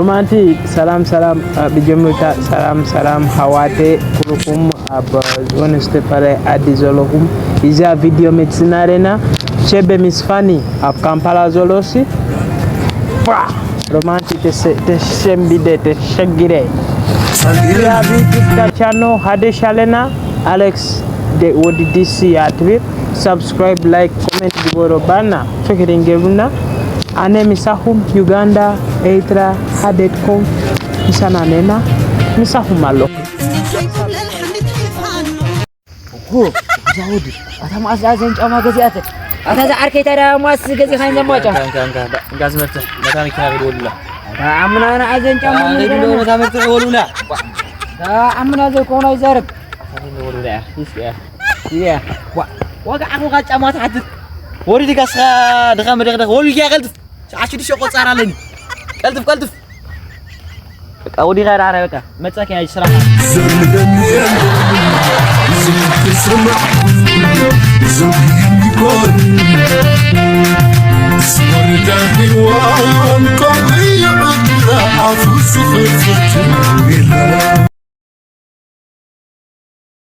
ሮማንቲክ ሰላም ሰላም። ብጀምርታ ሰላም ሰላም ሃዋቴ ኩልኩም ኣብ ዝኾነ ዝተፈላለየ ዓዲ ዘለኹም። እዛ ቪድዮ መጽና ኣለና። ሸበ ምስ ፋኒ ኣብ ካምፓላ ዘሎ ሲ ፋ ሮማንቲክ ተሰ- ተሸምቢደ ተሸጊደ። እዛ ቪድዮ ቻኖ ሃደሽ ኣለና። ኣሌክስ ደ- ወዲ ዲሲ ኣትቢር ሳብስክራይብ ላይክ ኮሜንት ግበሮ። ባና ፍክሪን ገብና። ኣነ ምሳኹም ዩጋንዳ ኤርትራ ሓደድኩም ምሳና ነና ምሳኹም ኣሎ። ሆ እዛ ወዲ ኣታ መዓስ ደኣ ዘን ጫማ ገዚኣተ ኣታ ዝዓርከይ ታዲያ መዓስ ገዚኻን ዘማጫ እንካ እንካ እንካ እንካ ዝመርትሕ መታ መኪና ክድወሉላ ኣታ ዓምና ንዓ ዘን ጫማ ሪድሎ መታ መርትሕ ወሉላ ኣታ ዓምና ዘይኮነ ይዛረብ ወሉላ ይስያ እያ ዋጋ ዓኹ ቃ ጫማ ትሓትት ወሪድ ጋስኻ ድኻ መደኽደኽ ወሉልያ ቀልጥፍ ሸዓሽዱ ሸቆ ጻር ኣለኒ ቀልጥፍ ቀልጥፍ በቃ ወዲኻ ዳዕራ በቃ መጻኪ ናይ ስራሕ ዘርግደኒ ዝክትስማዕ ዘውግኝ ይኮን ዝወርዳ ሂዋን ቆብሪ ይዕድራ ኣፉ ዝኽፍት የለ